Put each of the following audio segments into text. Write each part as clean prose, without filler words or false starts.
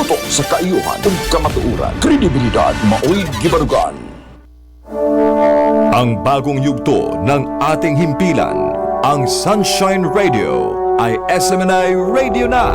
Tutok sa kaayuhan ug kamatuoran. Kredibilidad maoy gibarugan. Ang bagong yugto ng ating himpilan, ang Sunshine Radio, ay SMNI Radio na.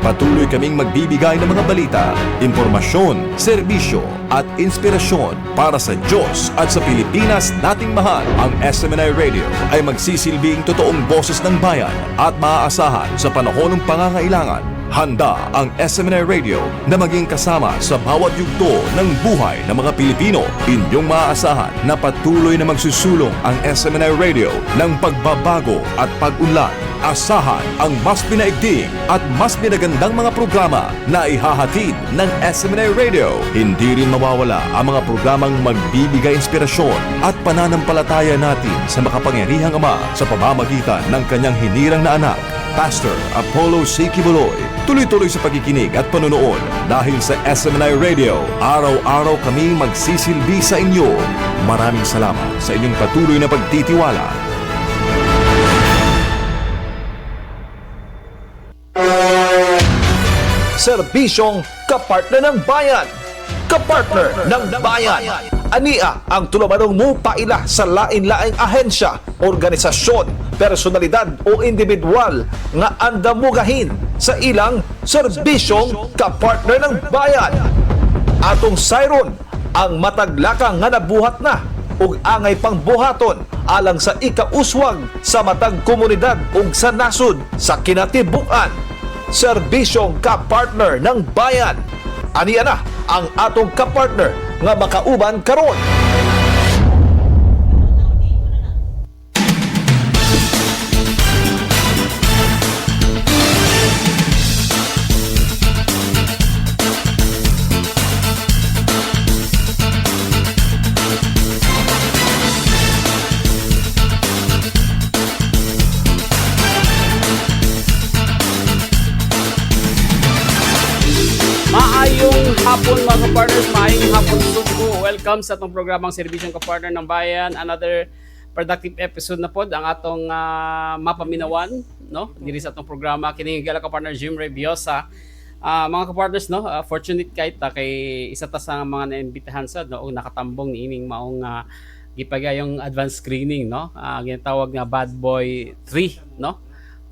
Patuloy kaming magbibigay ng mga balita, impormasyon, serbisyo at inspirasyon para sa Diyos at sa Pilipinas nating mahal. Ang SMNI Radio ay magsisilbing totoong boses ng bayan at maaasahan sa panahon ng pangangailangan. Handa ang SMNI Radio na maging kasama sa bawat yugto ng buhay ng mga Pilipino. Inyong maaasahan na patuloy na magsusulong ang SMNI Radio ng pagbabago at pag-unlad. Asahan ang mas pinaigting at mas pinagandang mga programa na ihahatid ng SMNI Radio. Hindi rin mawawala ang mga programang magbibigay inspirasyon at pananampalataya natin sa makapangyarihang Ama sa pamamagitan ng kanyang hinirang na anak, Pastor Apollo C. Quiboloy. Tuloy-tuloy sa pagkikinig at panonood dahil sa SMNI Radio, araw-araw kami magsisilbi sa inyo. Maraming salamat sa inyong patuloy na pagtitiwala. Serbisyong kapartner ng bayan. Kapartner ng bayan. Ania ang tulumanong mo paila sa lain-laing ahensya, organisasyon, personalidad o individual nga andamugahin sa ilang serbisyong kapartner ng bayan. Atong sayron ang mataglakang nga nabuhat na ug angay pangbuhaton alang sa ikauswag sa matag komunidad ug sa nasud sa kinatibuk-an. Serbisyong kapartner ng bayan. Aniya na ang atong kapartner nga makauban karon. Maayong hapon mga kapartners, maayong hapon Sugbo. Welcome sa atong programang Serbisyong Kapartner ng Bayan. Another productive episode na pod ang atong mapaminawan, no? Diri sa atong programa kini gala kapartner Jim Reviosa. Mga kapartners, no, fortunate kay isa ta sa mga naimbitahan sad, no, o nakatambong niining maong gipagayong advanced screening, no. Ginatawag nga Bad Boy 3, no.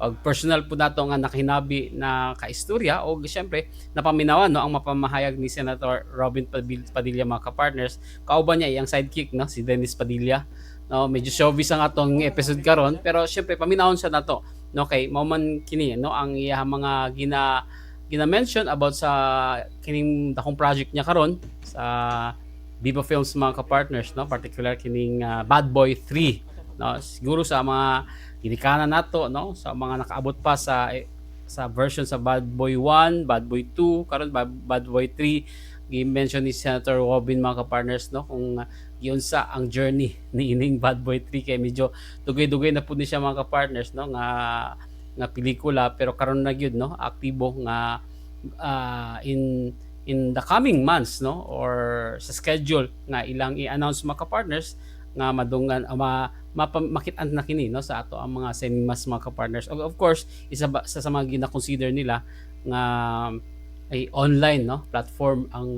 Og personal po nato nga nakahinabi na kaistorya o siyempre napaminawan, no, ang mapamahayag ni Senator Robin Padilla mga kapartners. Kauban niya iyang sidekick, no, si Dennis Padilla, no. Medyo showbiz ang atong episode karon pero siyempre paminawon siya nato, no, kay mao man kini, no, ang iya mga gina-mention about sa kining dakong project niya karon sa Viva Films mga kapartners, no, particular kining Bad Boy 3, no. Siguro sa mga ginikanan nato, no, sa mga nakaabot pa sa version sa Bad Boy 1, Bad Boy 2, karon Bad Boy 3, gi-mention ni Senator Robin mga kapartners, no, kung yun sa ang journey ni ining Bad Boy 3 kay medyo dugay-dugay na pud ni siya mga kapartners, no, nga pelikula pero karon na gyud, no, aktibo nga in the coming months, no, or sa schedule nga ilang i-announce mga kapartners nga madungan makitaan na kini, no, sa ato ang mga cinemas mga kapartners. Of course, isa sa mga gina-consider nila nga ay online, no, platform ang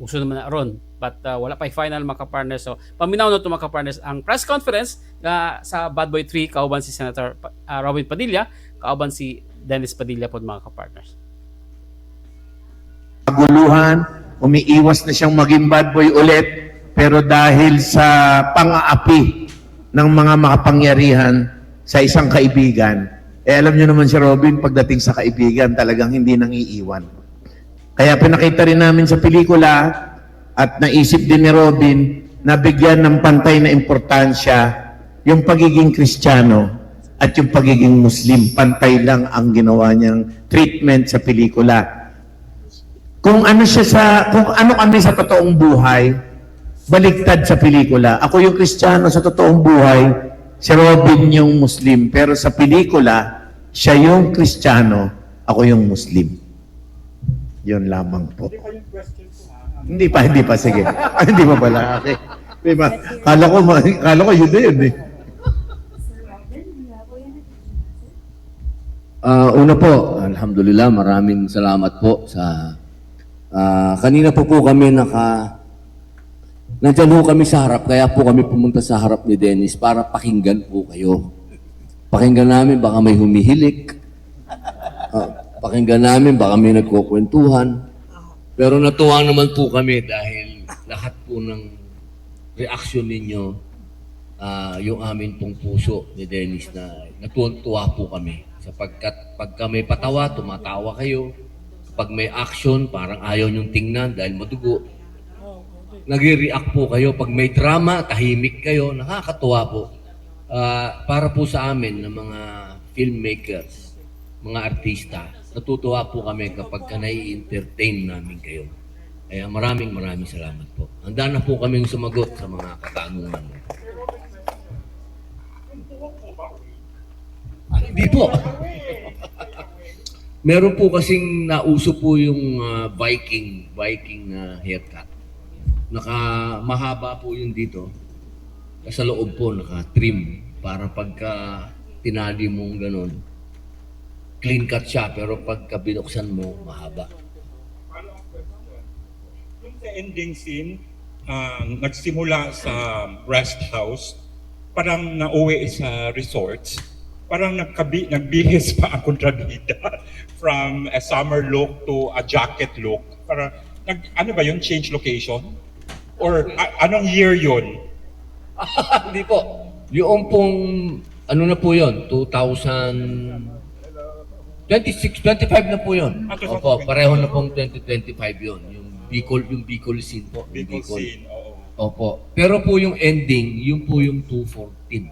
uso naman na ron, but wala pa final mga kapartners. So paminaw na to mga kapartners ang press conference nga sa Bad Boy 3 kauban si Senator Robin Padilla, kauban si Dennis Padilla pod mga kapartners. Kaguluhan, umiiwas na siyang maging bad boy ulit, pero dahil sa pang-aapi ng mga makapangyarihan sa isang kaibigan, alam nyo naman si Robin, pagdating sa kaibigan, talagang hindi nang iiwan. Kaya pinakita rin namin sa pelikula at naisip din ni Robin na bigyan ng pantay na importansya yung pagiging Kristiyano at yung pagiging Muslim. Pantay lang ang ginawa niyang treatment sa pelikula. Kung ano kami sa totoong buhay, baligtad sa pelikula. Ako yung Kristiyano sa totoong buhay, si Robin yung Muslim. Pero sa pelikula, siya yung Kristiyano, ako yung Muslim. Yun lamang po. Hindi pa, sige. Hindi pa pala. Okay. Diba? Kala ko yun na yun eh. Una po, alhamdulillah, maraming salamat po sa kanina po kami nandyan ho kami sa harap, kaya po kami pumunta sa harap ni Dennis para pakinggan po kayo. Pakinggan namin, baka may humihilik. Pakinggan namin, baka may nagkukwentuhan. Pero natuwa naman po kami dahil lahat po ng reaksyon ninyo, yung amin pong puso ni Dennis na natuwa po kami. Sapagkat pagka may patawa, tumatawa kayo. Kapag may action, parang ayaw niyong tingnan dahil madugo. Nagre-react po kayo. Pag may drama, tahimik kayo. Nakakatuwa po. Para po sa amin ng mga filmmakers, mga artista, natutuwa po kami kapag nai-entertain namin kayo. Kaya maraming salamat po. Handa na po kaming sumagot sa mga katanungan. Hindi po. Meron po kasing nauso po yung Viking na haircut. Mahaba po yun dito. Sa loob po, naka-trim. Para pagka tinali mong ganun, clean cut siya, pero pagka binuksan mo, mahaba. Yung sa ending scene, nagsimula sa rest house, parang nauwi sa resorts, parang nagbihis pa ang kontrabida from a summer look to a jacket look. Parang, ano ba yun? Change location? Or anong year yun? Hindi po. Yung pong, ano na po yun? 26, 25 na po yun. Opo, pareho na pong 2025 yun. Yung Bicol scene po. Bicol scene, oo. Opo. Pero po yung ending, yun po yung 214.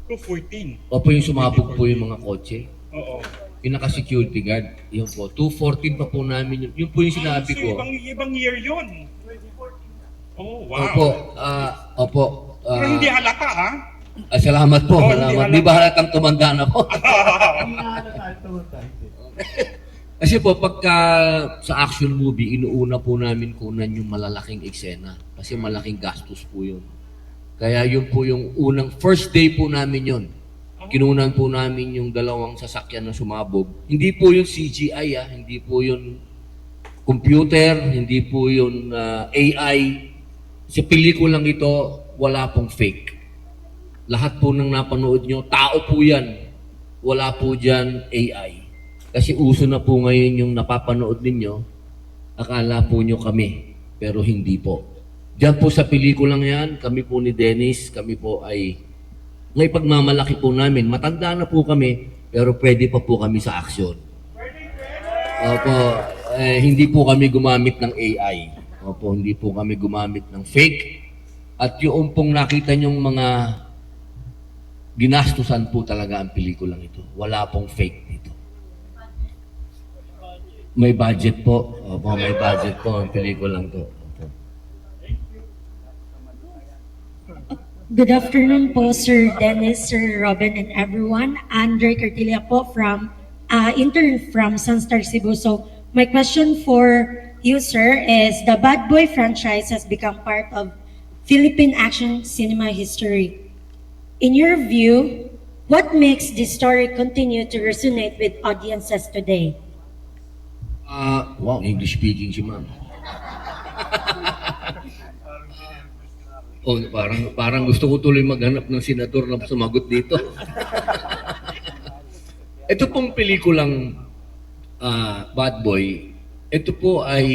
214? Opo, yung sumabog po yung mga kotse. Oo. Yung naka-security guard. Yun po. 214 pa po namin yun. Yun po yung sinabi So, ko. ibang year yun. Oh, wow. Opo. Opo. Pero hindi halata, ha? Salamat po. Oh, Salamat. Di ba halatang tumanda na po? Kasi po, pagka sa action movie, inuuna po namin kunan yung malalaking eksena. Kasi malaking gastos po yun. Kaya yun po yung unang, first day po namin yun. Kinunan po namin yung dalawang sasakyan na sumabog. Hindi po yung CGI, hindi po yun computer, hindi po yun AI. Sa pelikulang ito, wala pong fake. Lahat po ng napanood nyo, tao po yan. Wala po dyan AI. Kasi uso na po ngayon yung napapanood ninyo, akala po nyo kami, pero hindi po. Diyan po sa pelikulang yan, kami po ni Dennis, kami po ay may pagmamalaki po namin. Matanda na po kami, pero pwede pa po kami sa aksyon. Opo, hindi po kami gumamit ng AI. Opo, hindi po kami gumamit ng fake. At yung pong nakita nyong mga ginastusan po talaga ang pelikulang ito. Wala pong fake dito. May budget po. Opo, may budget po ang pelikulang to. Opo. Good afternoon po, Sir Dennis, Sir Robin, and everyone. Andre Cartilla po from intern from Sunstar Cebu. So my question for you, sir, is the Bad Boy franchise has become part of Philippine action cinema history. In your view, what makes this story continue to resonate with audiences today? Wow, English speaking si ma'am. Oh, parang gusto ko tuloy maghanap ng senador na sumagot dito. Ito pong pelikulang Bad Boy, ito po ay,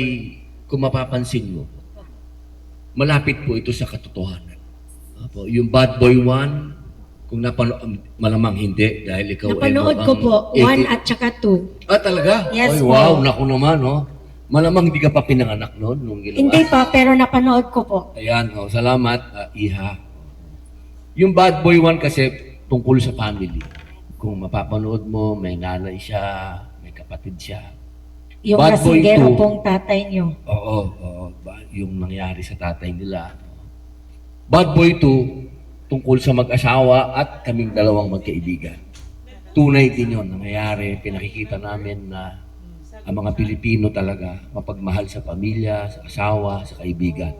kung mapapansin mo, malapit po ito sa katotohanan. Yung Bad Boy 1, kung malamang hindi dahil ikaw Napanood ko po, 1 at saka 2. Talaga? Yes, Ay, wow, naku naman, no? Malamang hindi ka pa pinanganak noon nung ginawa. Hindi pa, pero napanood ko po. Ayan, salamat, Iha. Yung Bad Boy 1 kasi tungkol sa family. Kung mapapanood mo, may nanay siya, may kapatid siya. Yung Bad Boy kasingero 2, pong tatay niyo. Oo, yung nangyari sa tatay nila. Bad Boy 2, tungkol sa mag-asawa at kaming dalawang magkaibigan. Tunay din yun, nangyayari, pinakikita namin na ang mga Pilipino talaga mapagmahal sa pamilya, sa asawa, sa kaibigan.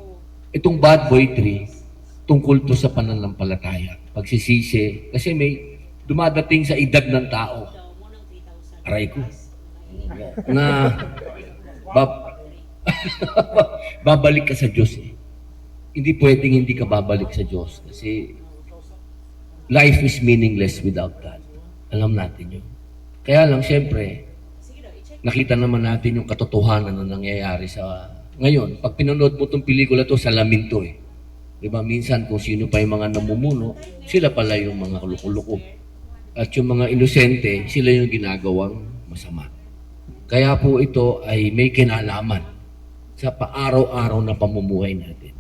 Itong Bad Boy 3, tungkol to sa pananampalataya, pagsisisi, kasi may dumadating sa edad ng tao. aray ko, na babalik ka sa Diyos eh. Hindi pwedeng hindi ka babalik sa Diyos kasi life is meaningless without God. Alam natin yun. Kaya lang, syempre, nakita naman natin yung katotohanan na nangyayari sa ngayon. Pag pinanood mo itong pelikula to, salamin to eh. Diba? Minsan kung sino pa yung mga namumuno, sila pala yung mga kulukulo. At yung mga inosente, sila yung ginagawang masama. Kaya po ito ay may kinalaman sa paaraw-araw na pamumuhay natin.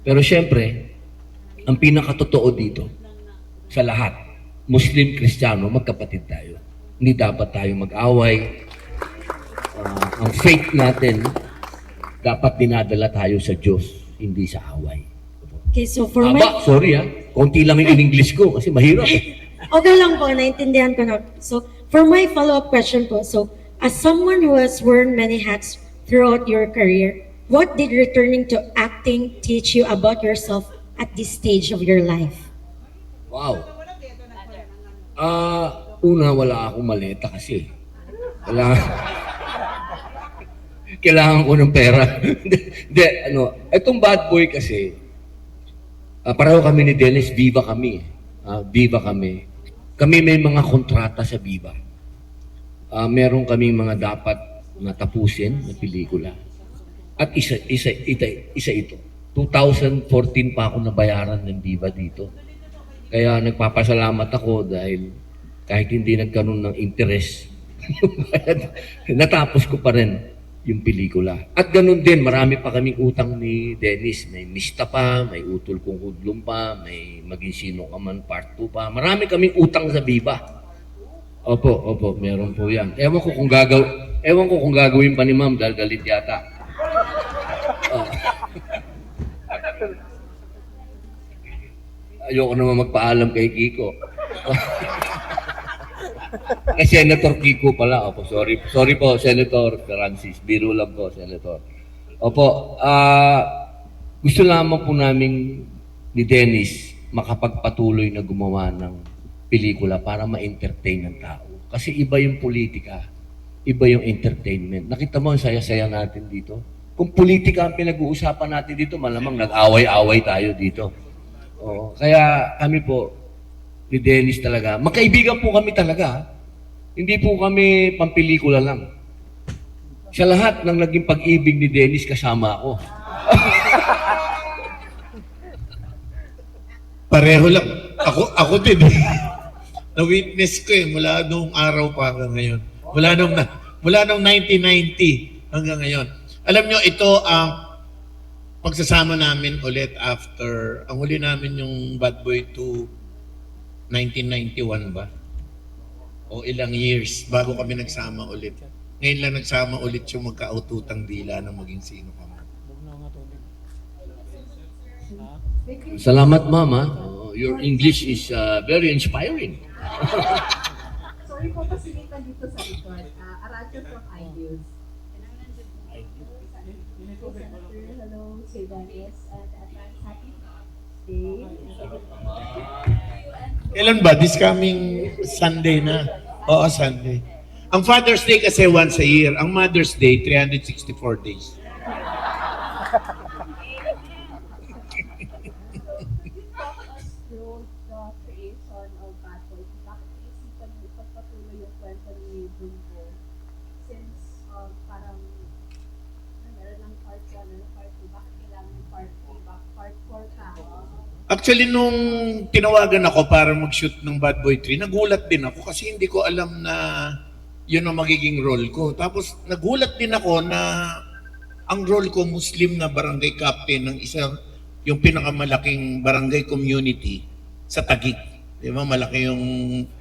Pero syempre, ang pinakatotoo dito sa lahat, Muslim, Kristiyano, magkapatid tayo. Hindi dapat tayo mag-away. Ang faith natin, dapat dinadala tayo sa Diyos, hindi sa away. Okay, so for my... Sorry konti lang yung in-English ko kasi mahirap eh. Okay lang po, naintindihan ko na. So, for my follow-up question po, so, as someone who has worn many hats throughout your career, what did returning to acting teach you about yourself at this stage of your life? Wow. Una, wala akong maleta kasi. Kailangan ko ng pera. Hindi, itong Bad Boy kasi, pareho kami ni Dennis, Viva kami. Viva kami. Kami may mga kontrata sa Viva. Meron kami mga dapat na tapusin na pelikula. At isa ito. 2014 pa ako nabayaran ng Viva dito. Kaya nagpapasalamat ako dahil kahit hindi nagkaroon ng interest, natapos ko pa rin yung pelikula. At ganun din, marami pa kaming utang ni Dennis. May Mista pa, may Utol Kong Hudlum pa, may Maging Sino Ka Man Part 2 pa. Marami kaming utang sa Viva. Opo, meron po yan. Ewan ko kung gagawin pa ni Ma'am dahil galit yata. Ayoko naman magpaalam kay Kiko. Kay Senator Kiko pala. Opo, sorry po, Senator Francis. Biro lang po, Senator. Opo, gusto lamang po namin ni Dennis makapagpatuloy na gumawa ng pelikula para ma-entertain ng tao. Kasi iba yung politika, iba yung entertainment. Nakita mo ang saya-saya natin dito? Kung politika ang pinag-uusapan natin dito, malamang nag-away-away tayo dito. Kaya kami po, ni Dennis talaga, magkaibigan po kami talaga. Hindi po kami pampelikula lang. Sa lahat ng naging pag-ibig ni Dennis, kasama ako. Pareho lang. Ako din. Na-witness ko mula noong araw pa hanggang ngayon. Mula noong 1990 hanggang ngayon. Alam nyo, ito ang pagsasama namin ulit after, ang huli namin yung Bad Boy 2, 1991 ba? O ilang years bago kami nagsama ulit. Ngayon lang nagsama ulit yung magkaututang dila ng Maging Sino Ka Man. Salamat, Mama. Your English is very inspiring. Sorry po, pasilitan dito sa likod. Aracho from iDeals. Hello, Sir Dennis, and advance happy day. Kailan ba? This coming Sunday na. Oo, Sunday. Ang Father's Day kasi once a year. Ang Mother's Day, 364 days. The creation of Bad Boy, bakit naisipan niyo ipagpatuloy yung kwento ni Bungo? Since parang meron ng part 1 and part 2, bakit kailangan ng part 3, part 4 ka? Actually, nung tinawagan ako para mag-shoot ng Bad Boy 3, nagulat din ako kasi hindi ko alam na yun ang magiging role ko. Tapos nagulat din ako na ang role ko Muslim na barangay captain ng yung pinakamalaking barangay community sa Taguig. Di ba? Malaki yung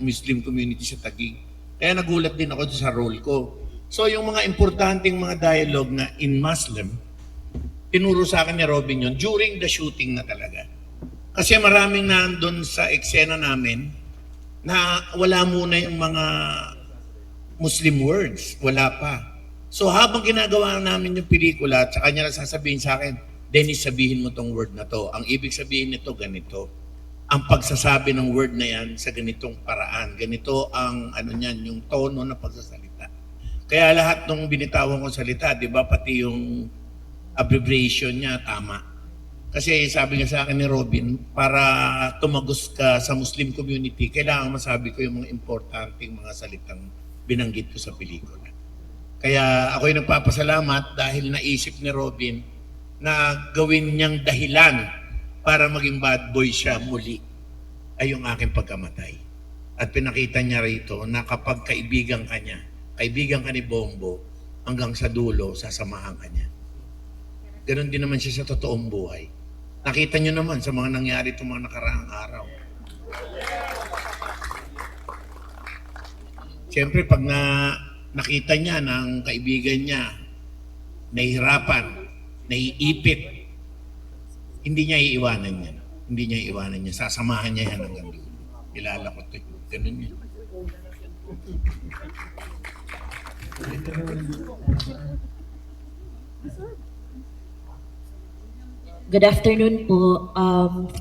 Muslim community sa Taguig. Kaya nagulat din ako sa role ko. So yung mga importanteng mga dialogue na in Muslim, tinuro sa akin ni Robin yun during the shooting na talaga. Kasi maraming nandun sa eksena namin na wala muna yung mga Muslim words. Wala pa. So habang ginagawa namin yung pelikula, at sa kanya na sasabihin sa akin, Dennis, sabihin mo tong word na to. Ang ibig sabihin nito, ganito. Ang pagsasabi ng word na yan sa ganitong paraan. Ganito ang, yung tono na pagsasalita. Kaya lahat ng binitawan kong salita, di ba, pati yung abbreviation niya, tama. Kasi sabi nga sa akin ni Robin, para tumagos ka sa Muslim community, kailangan masabi ko yung mga importanteng mga salitang binanggit ko sa pelikula. Kaya ako'y nagpapasalamat dahil naisip ni Robin na gawin niyang dahilan para maging bad boy siya muli ay yung aking pagkamatay. At pinakita niya rito na kapag kaibigan ka niya, kaibigan ka ni Bombo, hanggang sa dulo, sasamahan ka niya. Ganon din naman siya sa totoong buhay. Nakita niyo naman sa mga nangyari itong mga nakaraang araw. Siyempre, pag nakita niya na ang kaibigan niya nahihirapan, naiipit, hindi niya iiwanan niya. Hindi niya iiwanan niya. Sasamahan niya yan hanggang dulo. Kilala ko ito. Ganun yun. Good afternoon po.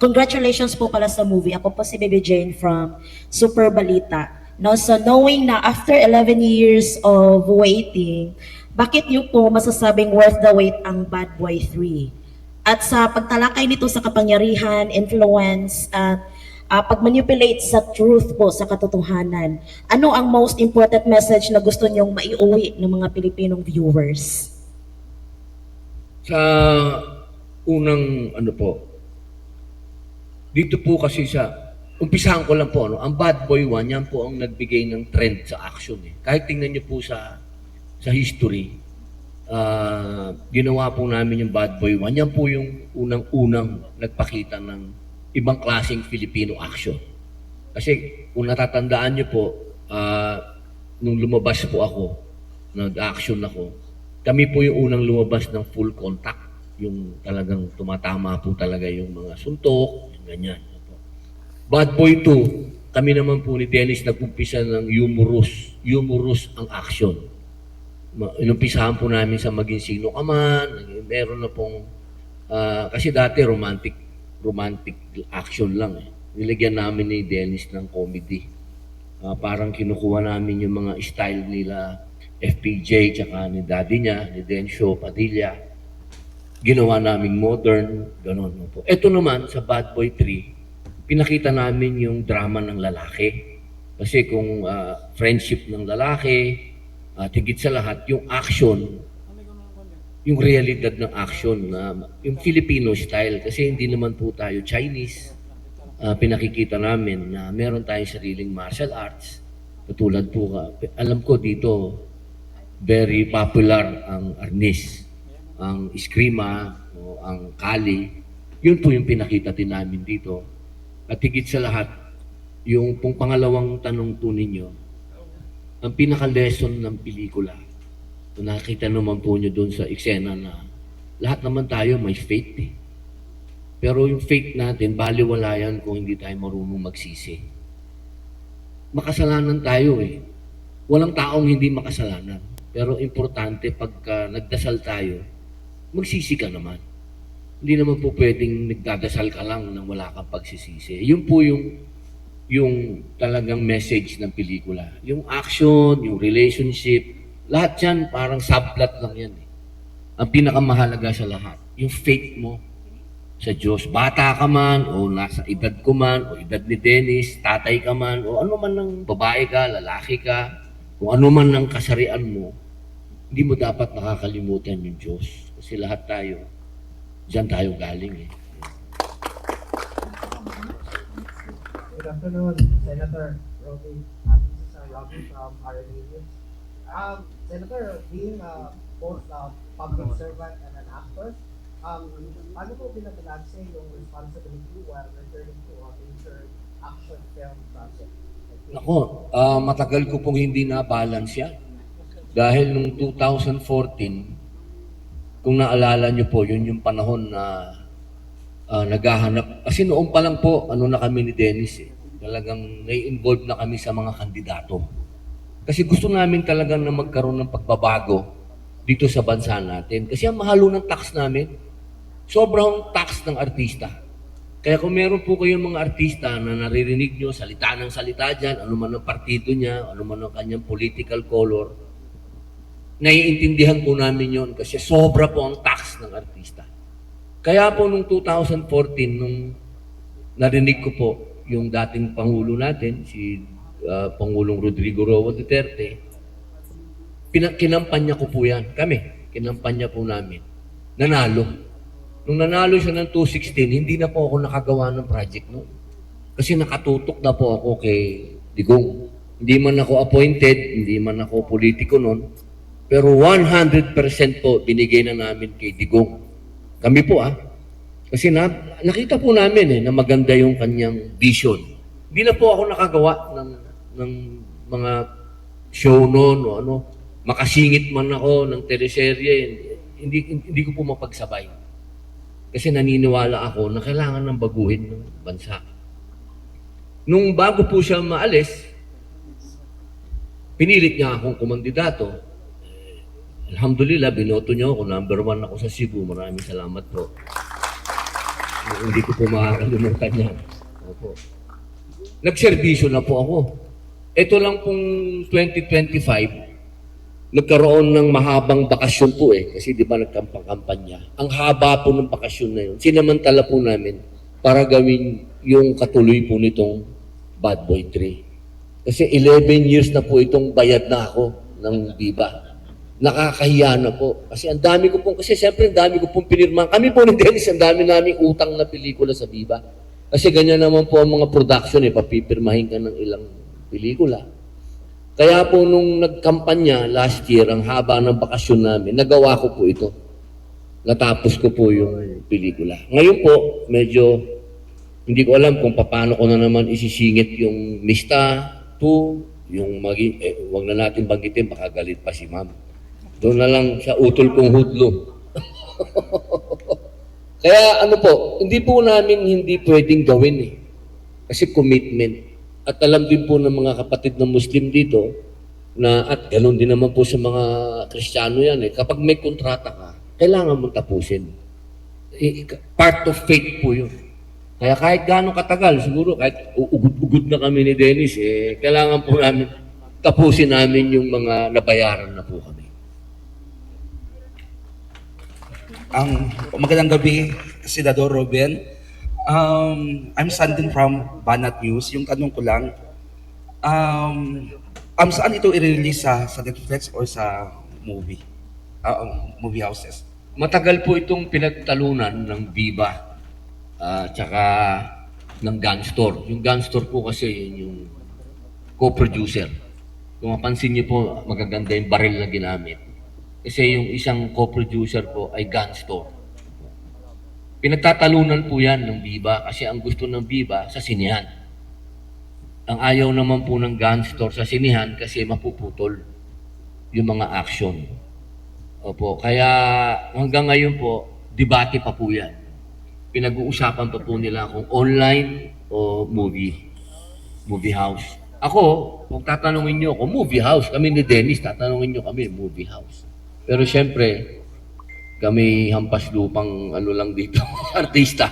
Congratulations po pala sa movie. Ako po si Baby Jane from Super Balita. No, so knowing na after 11 years of waiting, bakit niyo po masasabing worth the wait ang Bad Boy 3? At sa pagtalakay nito sa kapangyarihan, influence, at pag-manipulate sa truth po, sa katotohanan, ano ang most important message na gusto niyong maiuwi ng mga Pilipinong viewers? Sa unang ano po, dito po kasi sa, umpisahan ko lang po, ang Bad Boy 1, yan po ang nagbigay ng trend sa action. Kahit tingnan niyo po sa history, ginawa po namin yung Bad Boy 1, yan po yung unang-unang nagpakita ng ibang klaseng Filipino action. Kasi kung natatandaan niyo po, nung lumabas po ako, nag-action ako, kami po yung unang lumabas ng full contact, yung talagang tumatama po talaga yung mga suntok, ganyan. Bad Boy 2, kami naman po ni Dennis nag-umpisa ng humorous ang action. Inumpisahan po namin sa Maging Sino Ka Man, meron na pong, kasi dati romantic action lang. Nilagyan namin ni Dennis ng comedy. Parang kinukuha namin yung mga style nila FPJ, tsaka ni daddy niya, ni Dencio Padilla. Ginawa namin modern, gano'n po. Ito naman, sa Bad Boy 3, pinakita namin yung drama ng lalaki. Kasi kung friendship ng lalaki, at higit sa lahat, yung action, yung realidad ng action, yung Filipino style. Kasi hindi naman po tayo Chinese. Pinakikita namin na meron tayong sariling martial arts. Katulad po, alam ko dito, very popular ang arnis, ang eskrima, o ang kali. Yun po yung pinakita din namin dito. At higit sa lahat, yung pong pangalawang tanong po ninyo, ang pinaka-lesson ng pelikula, nakita naman po nyo doon sa eksena na lahat naman tayo may faith eh. Pero yung faith natin, baliwala yan kung hindi tayo marunong magsisi. Makasalanan tayo eh. Walang taong hindi makasalanan. Pero importante pagka nagdasal tayo, magsisi ka naman. Hindi naman po pwedeng nagdadasal ka lang nang wala kang pagsisisi. Yun po yung talagang message ng pelikula. Yung action, yung relationship, lahat yan parang subplot lang yan. Ang pinakamahalaga sa lahat, yung faith mo sa Diyos. Bata ka man, o nasa edad ko man, o edad ni Dennis, tatay ka man, o ano man ng babae ka, lalaki ka, kung ano man ng kasarian mo, hindi mo dapat nakakalimutan yung Diyos. Kasi lahat tayo, diyan tayo galing eh. Good afternoon, Senator Robin. This is Robin from RNA News. Senator, being both a public servant and an actor, paano po binabalanse yung responsibility while returning to a major action film project? Nako, matagal ko pong hindi na-balance yan. Dahil nung 2014, kung naalala nyo po, yun yung panahon na naghahanap. Kasi noon pa lang po, ano na kami ni Dennis eh. Talagang nai-involve na kami sa mga kandidato. Kasi gusto namin talagang na magkaroon ng pagbabago dito sa bansa natin. Kasi ang mahalo ng tax namin, sobrang tax ng artista. Kaya kung meron po kayong mga artista na naririnig nyo, salita ng salita dyan, ano man ang partido niya, ano man ang kanyang political color, naiintindihan po namin yon kasi sobra po ang tax ng artista. Kaya po nung 2014, nung narinig ko po yung dating Pangulo natin, si Pangulong Rodrigo Roa Duterte, kinampanya ko po yan. Kami, kinampanya po namin. Nanalo. Nung nanalo siya ng 2016, hindi na po ako nakagawa ng project noon. Kasi nakatutok na po ako kay Digong. Hindi man ako appointed, hindi man ako politiko noon, pero 100% po binigay na namin kay Digong. Kami po Kasi nakita po namin na maganda yung kanyang vision. Hindi na po ako nakagawa ng mga show noon o ano. Makasingit man ako ng teleserye, hindi ko po mapagsabay. Kasi naniniwala ako na kailangan ng baguhin ng bansa. Nung bago po siya maalis, pinilit niya akong kumandidato. Alhamdulillah, binoto niya ako. Number 1 ako sa Cebu. Maraming salamat po. Hindi ko po makakalimutan niya. Opo. Nagserbisyo na po ako. Ito lang pong 2025, nagkaroon ng mahabang bakasyon po kasi di ba nagkampanya. Ang haba po ng bakasyon na yun, sinamantala po namin para gawin yung katuloy po nitong Bad Boy 3. Kasi 11 years na po itong bayad na ako ng Viva. Nakakahiya na po. Kasi ang dami ko pong, kasi siyempre ang dami ko pong pinirma. Kami po ni Dennis, ang dami naming utang na pelikula sa Viva. Kasi ganyan naman po ang mga production papipirmahin ka ng ilang pelikula. Kaya po nung nagkampanya last year, ang haba ng bakasyon namin, nagawa ko po ito. Natapos ko po yung pelikula. Ngayon po, medyo hindi ko alam kung paano ko na naman isisingit yung Mista 2, yung wag na natin banggitin, baka galit pa si ma'am. Doon na lang sa utol kong hudlo. Kaya ano po, hindi po namin hindi pwedeng gawin Kasi commitment. At alam din po ng mga kapatid na Muslim dito, at ganoon din naman po sa mga Kristiyano yan kapag may kontrata ka, kailangan mong tapusin. Part of faith po yun. Kaya kahit gaano katagal, siguro kahit ugod-ugod na kami ni Dennis, kailangan po namin tapusin namin yung mga nabayaran na po kami. Magandang gabi, Senador Robin. I'm Sandin from Banat News. Yung tanong ko lang, saan ito i-release sa Netflix or sa movie houses? Matagal po itong pinagtalunan ng Viva tsaka ng Gun Store. Yung Gun Store po kasi yung co-producer. Kung mapansin niyo po, magaganda yung baril na ginamit. Kasi yung isang co-producer po ay Gun Store. Pinagtatalunan po yan ng Viva kasi ang gusto ng Viva sa sinihan. Ang ayaw naman po ng Gun Store sa sinihan kasi mapuputol yung mga action. Opo, kaya hanggang ngayon po, debate pa po yan. Pinag-uusapan pa po nila kung online o movie house. Ako, kung tatanungin nyo ako, movie house. Kami ni Dennis, tatanungin nyo kami, movie house. Pero siyempre, kami hampas lupang lang dito, artista.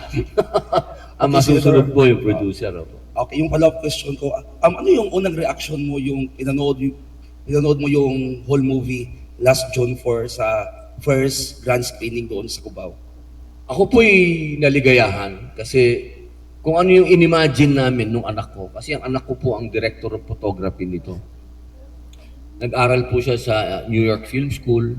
Ang masusunod po yung producer. Okay, yung follow-up question ko, ano yung unang reaction mo yung pinanood mo yung whole movie last June 4 sa first grand screening doon sa Cubao? Ako po'y naligayahan kasi kung ano yung inimagine namin nung anak ko. Kasi ang anak ko po ang director of photography nito. Nag-aral po siya sa New York Film School.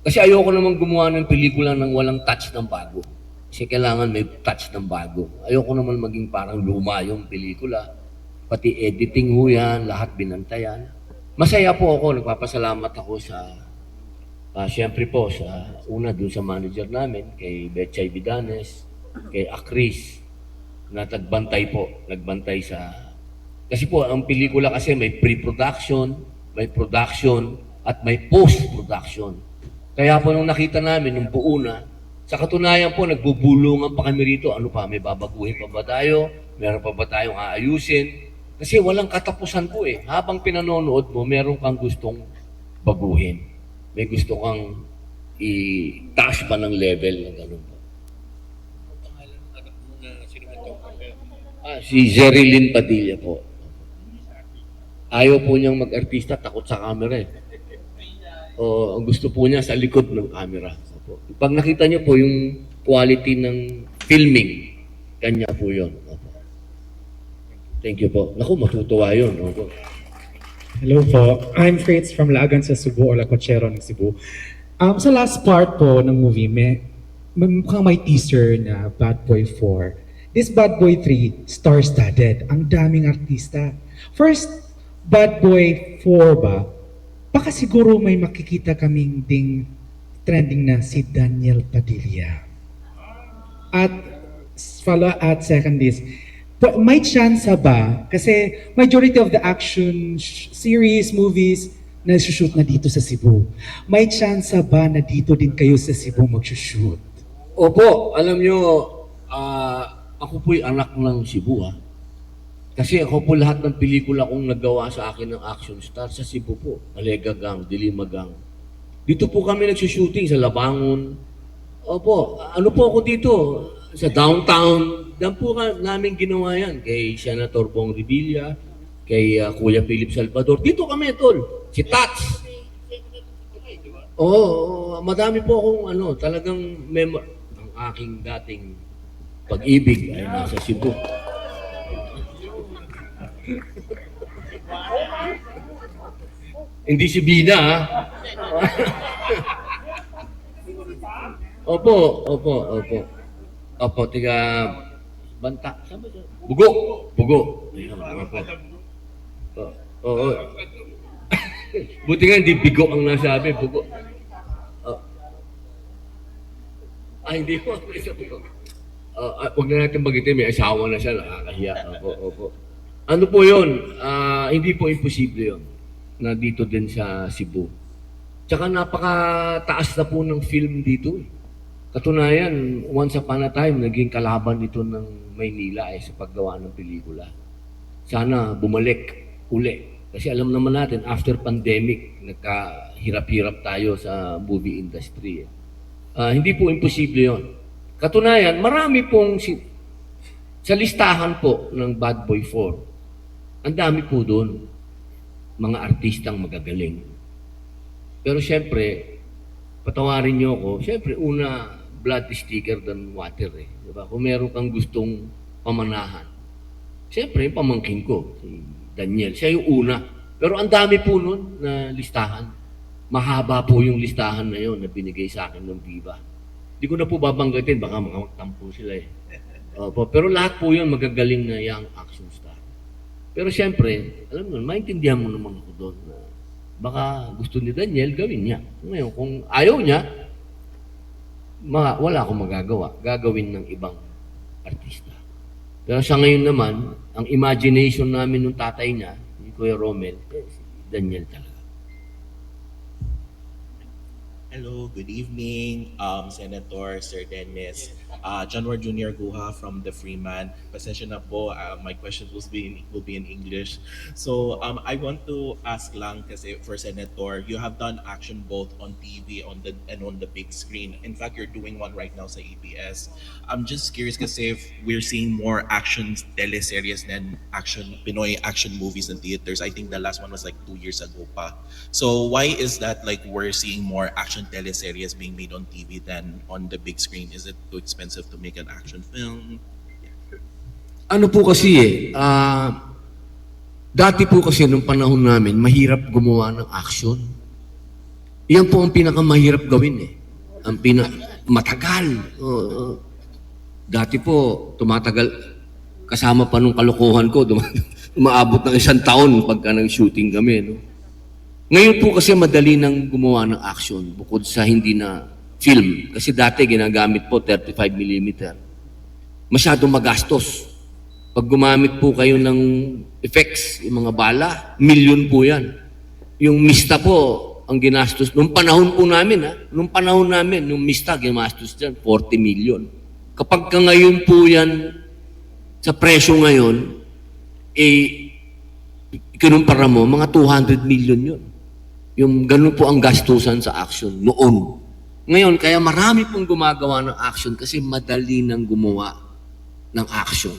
Kasi ayoko naman gumawa ng pelikula nang walang touch ng bago. Kasi kailangan may touch ng bago. Ayoko naman maging parang luma yung pelikula. Pati editing ho yan, lahat binantayan. Masaya po ako, nagpapasalamat ako siyempre po sa una dun sa manager namin, kay Betchay Vidanes, kay Acris, na nagbantay sa... Kasi po, ang pelikula kasi may pre-production, may production, at may post-production. Kaya po nung nakita namin, nung buo na, sa katunayan po, nagbubulungan pa kami rito. Ano pa, may babaguhin pa ba tayo? Meron pa ba tayong aayusin? Kasi walang katapusan po Habang pinanonood mo, meron kang gustong baguhin. May gusto kang i-taas pa ng level na gano'n po. Si Jerilyn Padilla po. Ayaw po niyang mag-artista, takot sa camera eh. O ang gusto po niya sa likod ng camera. Opo. Pag nakita niyo po yung quality ng filming, kanya po yun. Opo. Thank you po. Naku, matutuwa yun. Opo. Hello po, I'm Fritz from Laagan sa Cebu or La Cochero ng Cebu. Sa last part po ng movie, mukhang may teaser na Bad Boy 4. This Bad Boy 3, star-studded. Ang daming artista. First, Bad Boy 4 ba? Baka siguro may makikita kaming trending na si Daniel Padilla. At second is, may chance ba? Kasi majority of the action series, movies, na shoot na dito sa Cebu. May chance ba na dito din kayo sa Cebu mag-shoot? Opo, alam nyo, ako po'y anak ng Cebu Kasi ako po lahat ng pelikula kong nagawa sa akin ng action star sa Cebu po. Aligagang, Dilimagang. Dito po kami nagsushooting sa Labangon. Opo, ano po ako dito? Sa downtown. Diyan po namin ginawa yan. Kay Senator Bong Revilla, kay Kuya Philip Salvador. Dito kami, tol. Si Tats. Oo, madami po akong talagang ang aking dating pag-ibig ay nasa Cebu. Hindi si Bina, Opo, tiga Banta. Bugo. Ayun, opo. Oo. Buti nga hindi bigo ang nasabi, bugo. Hindi po. Huwag na natin bagitin, may asawa na siya, nakakahiya. Opo. Ano po yun? Hindi po imposible yun na dito din sa Cebu. Tsaka napakataas na po ng film dito. Katunayan, once upon a time, naging kalaban ito ng Maynila sa paggawa ng pelikula. Sana bumalik uli. Kasi alam naman natin, after pandemic, nagkahirap-hirap tayo sa movie industry. Hindi po imposible yun. Katunayan, marami pong sa listahan po ng Bad Boy 4, ang dami po doon, mga artistang magagaling. Pero siyempre, patawarin niyo ako, siyempre una, blood is thicker than water Diba? Kung meron kang gustong pamanahan, siyempre, pamangkin ko, si Daniel, siya yung una. Pero ang dami po nun na listahan. Mahaba po yung listahan na yun na binigay sa akin ng Viva. Hindi ko na po babanggatin, baka magtampo sila pero lahat po yun magagaling na young action star. Pero siyempre, alam mo, maintindihan mo naman ako doon na baka gusto ni Daniel, gawin niya. Ngayon, kung ayaw niya, wala akong magagawa. Gagawin ng ibang artista. Pero sa ngayon naman, ang imagination namin ng tatay niya, ni Kuya Romel, si Daniel talaga. Hello, good evening, Senator, Sir Dennis. John Ward Jr. Guha from the Freeman. Pasensya na po, my questions will be in English. So I want to ask lang kasi for Senator, you have done action both on TV and on the big screen. In fact, you're doing one right now sa ABS. I'm just curious kasi if we're seeing more action teleseries than Pinoy action movies in theaters. I think the last one was like 2 years ago pa. So why is that like we're seeing more action teleseries being made on TV than on the big screen? Is it too expensive to make an action film? Ano po kasi dati po kasi nung panahon namin, mahirap gumawa ng action. Yan po ang pinakamahirap gawin Ang matagal. Dati po, tumatagal, kasama pa nung kalokohan ko, umaabot ng 1 taon pagka nag-shooting kami. No? Ngayon po kasi madali nang gumawa ng action bukod sa hindi na film. Kasi dati ginagamit po 35mm. Masyadong magastos. Pag gumamit po kayo ng effects, yung mga bala, milyon po yan. Yung mista po, ang ginastos, nung panahon po namin, yung mista, ginastos dyan, 40 million. Kapag ka ngayon po yan, sa presyo ngayon, kinumpara mo, mga 200 million yun. Yung ganun po ang gastusan sa action noon. Ngayon, kaya marami pong gumagawa ng action kasi madali nang gumawa ng action.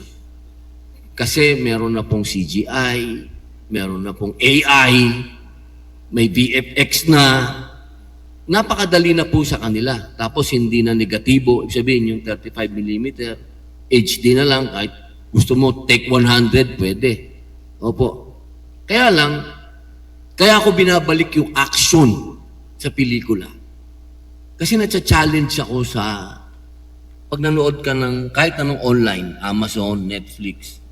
Kasi meron na pong CGI, meron na pong AI, may VFX na, napakadali na po sa kanila. Tapos hindi na negatibo, ibig sabihin yung 35mm, HD na lang, kahit gusto mo take 100, pwede. Opo. Kaya lang, kaya ako binabalik yung action sa pelikula. Kasi na-challenge ako sa, pag nanood ka ng kahit anong online, Amazon, Netflix,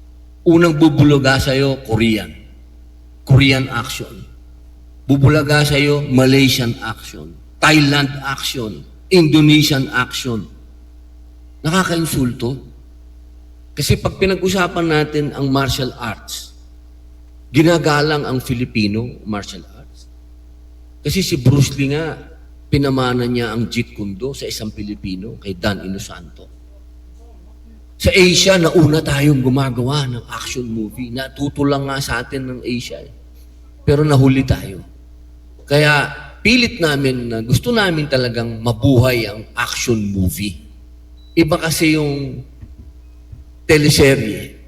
unang bubulaga sa'yo, Korean action. Bubulaga sa'yo, Malaysian action. Thailand action. Indonesian action. Nakaka-insulto. Kasi pag pinag-usapan natin ang martial arts, ginagalang ang Filipino martial arts. Kasi si Bruce Lee nga, pinamana niya ang Jeet Kune Do sa isang Pilipino, kay Dan Inosanto. Sa Asia, nauna tayong gumagawa ng action movie. Natutulang nga sa atin ng Asia. Pero nahuli tayo. Kaya pilit namin na gusto namin talagang mabuhay ang action movie. Iba kasi yung teleserye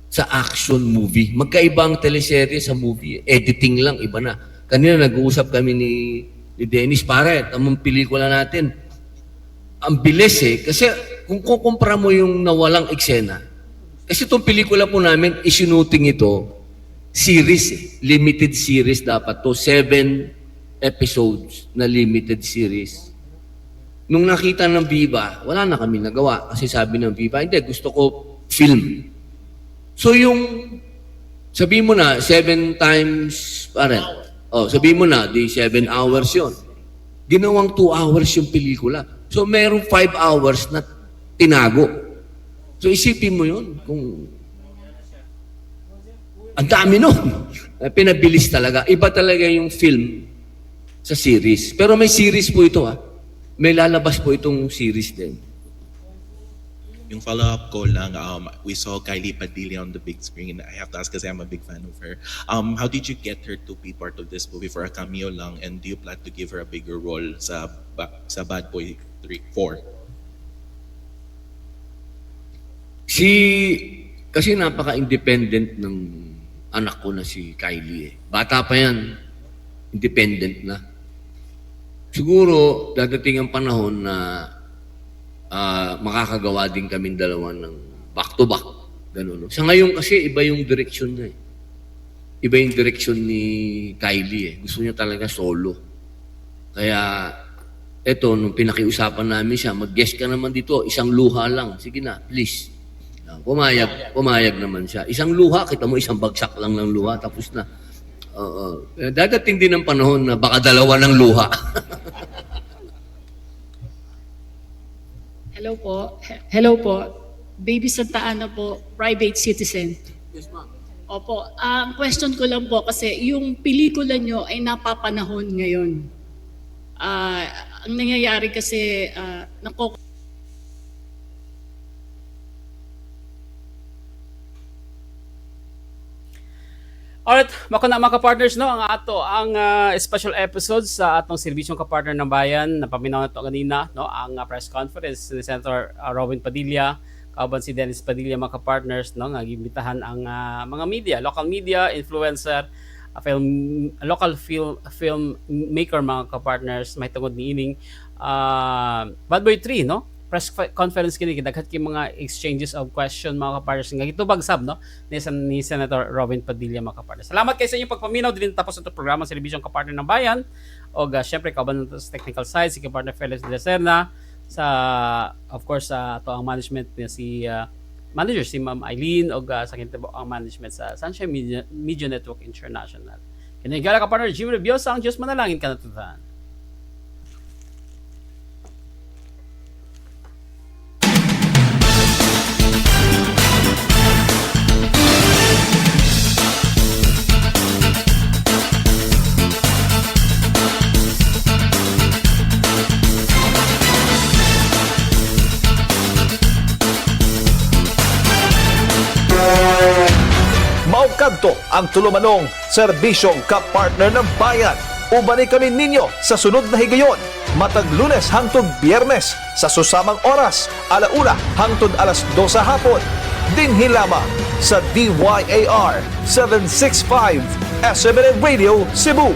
sa action movie. Magkaiba ang teleserye sa movie. Editing lang, iba na. Kanina nag-uusap kami ni Dennis, pare, tamang pelikula natin. Ang bilis kasi kung kukumpara mo yung nawalang eksena, kasi itong pelikula po namin, isinuting ito, series limited series dapat to, 7 episodes na limited series. Nung nakita ng Viva, wala na kami nagawa, kasi sabi ng Viva, hindi, gusto ko film. So yung, sabihin mo na, 7 times, pare, sabihin mo na, di 7 hours yon. Ginawang 2 hours yung pelikula. So, merong 5 hours na tinago. So, isipin mo yun. Kung ang dami nun. Pinabilis talaga. Iba talaga yung film sa series. Pero may series po ito, May lalabas po itong series din. Yung follow-up ko lang, we saw Kylie Padilla on the big screen. I have to ask kasi I'm a big fan of her. How did you get her to be part of this movie for a cameo lang? And do you plan to give her a bigger role sa Bad Boy 4? Kasi napaka-independent ng anak ko na si Kylie. Bata pa yan, independent na. Siguro, dadating ang panahon na makakagawa din kaming dalawa ng back-to-back. Ganun. Sa ngayon kasi, iba yung direction niya. Iba yung direction ni Kylie. Gusto niya talaga solo. Kaya, eto, nung pinakiusapan namin siya, mag-guest ka naman dito, isang luha lang. Sige na, please. Pumayag naman siya. Isang luha, kita mo, isang bagsak lang ng luha, tapos na. Dadating din ang panahon na baka dalawa ng luha. Hello po. Baby Santa Ana po, private citizen. Yes, ma'am. Opo. Ang question ko lang po kasi yung pelikula nyo ay napapanahon ngayon. Ang nangyayari kasi, Alright, mga partners, no, ang special episode sa atong serbisyong kapartner ng bayan na paminaw na ito kanina, no, ang press conference ni Senator Robin Padilla, kauban si Dennis Padilla, mga partners, no, nagibitahan ang mga media, local media, influencer, local film maker, mga kapartners, may tungod ni ining Bad Boy 3, no? Press conference kini daghat kay mga exchanges of question, mga kapartners nga ito bagsab, no, ni Senator Robin Padilla, mga kapartners. Salamat kay sa inyong pagpaminaw din tapos ito programa sa Serbisyong Kapartner ng Bayan o syempre kauban sa technical side si Kapartner Felix de la Serna, sa of course sa ato ang management niya si manager si Ma'am Eileen o sa kinitabo ang management sa Sunshine Media Network International. Kinigala kapartner Jim Reviosa, ang Diyos manalangin ka natutuhan. Kadto ang tulumanong serbisyong kapartner ng bayan. Ubani kami ninyo sa sunod na higayon, matag Lunes hangtod Biyernes sa susamang oras, 1:00 hangtod 2:00 hapon. Dinhi lamang sa DYAR 765 SMNA Radio Cebu.